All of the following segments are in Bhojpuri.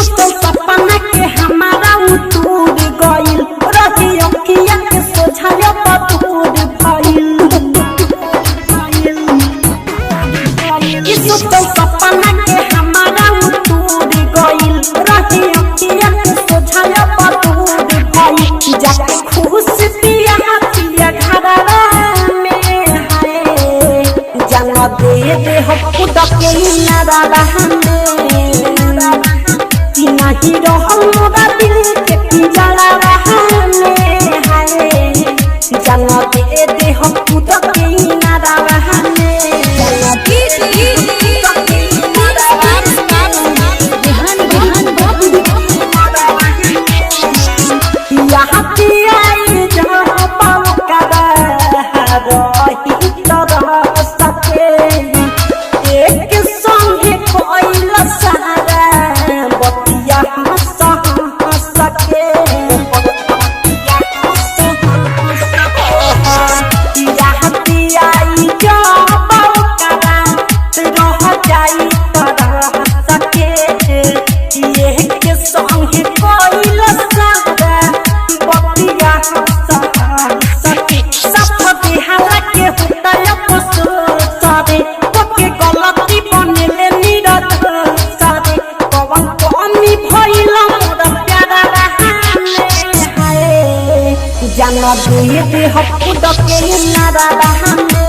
सोचल सपना के हमारा उतूर गइल रही अखिया के सोझाया पतूर भइल। ई सोचल सपना के हमारा उतूर गइल रही अखिया के सोझाया पतूर भइल। जाके खुश पिया पिया घरवा में हाय जान दे दे हो खुद के नारा में कि नहीं रहल मोरा दिल के पिंजरा में हाय जान दे दे हो खुद के नारा में। रेहान रेहान बाबू यहाँ पियाई जहाँ पाओ करा रही तरह सके एक संगे कोइल सारा बतिया हंस हंस के। यहाँ पियाई जहाँ पाओ करा रह जाई तरह सके एक संगे कोइल सारा बतिया हंस हंस के। सब बिहार के होता अफसोस रे तोके गलती बनेले नीरज सरे कवन कमी भइल मोर प्यारा रहाने हाय जान दे दे हो खुद के नारा रहाने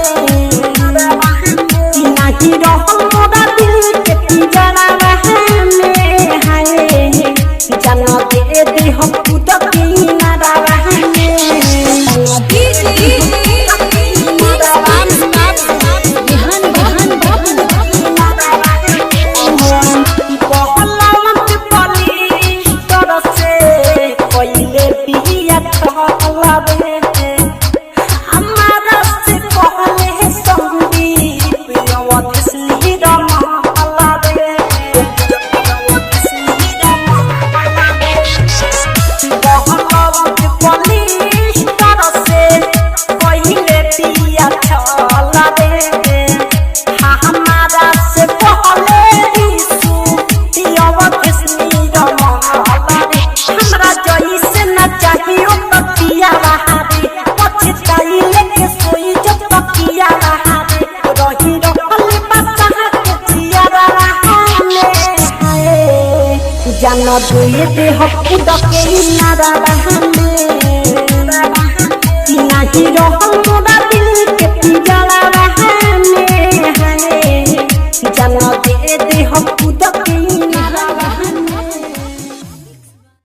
कि नाही रहल मोरा दिल के पिंजरा रहाने हाय जान दे दे हो खुद के नारा रहाने। रेहान रेहान बाबू पहलवंत पली तरसे पहिले बिया कहलावे हमारा से कहले संगीत अवध स्नेह महलावे। पहलवंत पली तरसे पहिले बिया कहलावे हमारा से पहले यीशु हमरा जइसे न चाहियो तकिया बहारे पछताइले के सोई जब तकिया बहारे रही रहल बसहा के जिया रहाने हाय जान दे दे हो खुद के नारा रहाने कि नाही रहल मोरा दिल के पिंजरा रहाने हाय जान दे